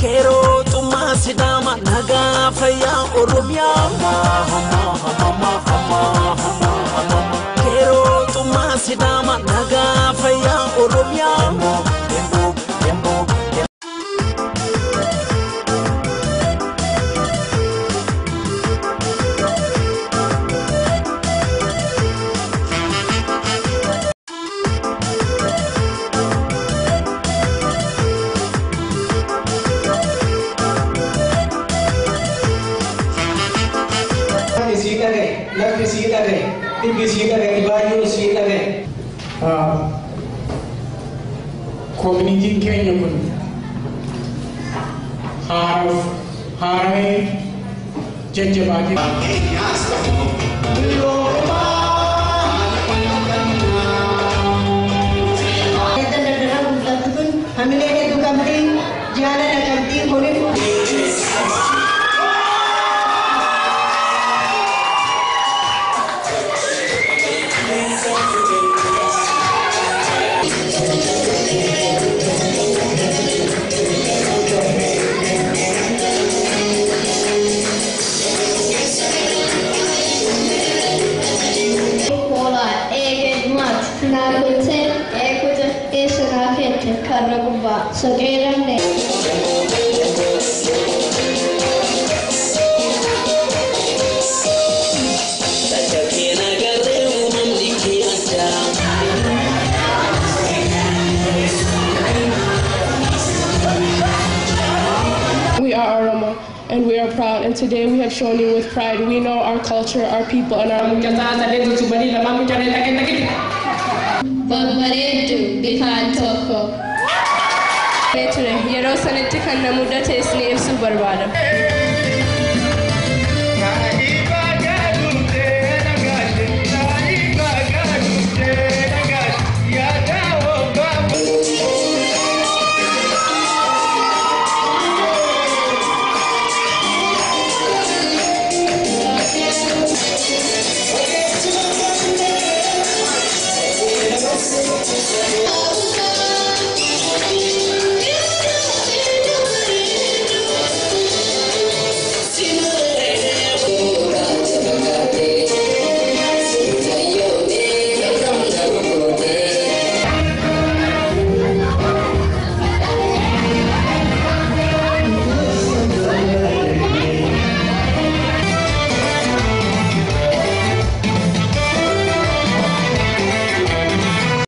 Qeerroo xummaa Sidaama nagaa fayyaa Oromiyaa. Qeerroo xummaa Sidaama nagaa fayyaa Oromiyaa. Sii dhagaye, lafti sii dhagaye, dhibbi sii dhagaye, baay'een sii dhagaye. Koominitiin keenya kun haaraaf haarawee jajjabaatee. Hamilee hedduu qabdi, jaalala qabdi, kuniif. Karra gubbaa soqeeranne. We are Oromo and we are proud, and today we have shown you with pride we know our culture, our people, and our. Babbareeddu bifaan tokko. Ture yeroo sanatti kan na mudate isin ibsuu barbaada.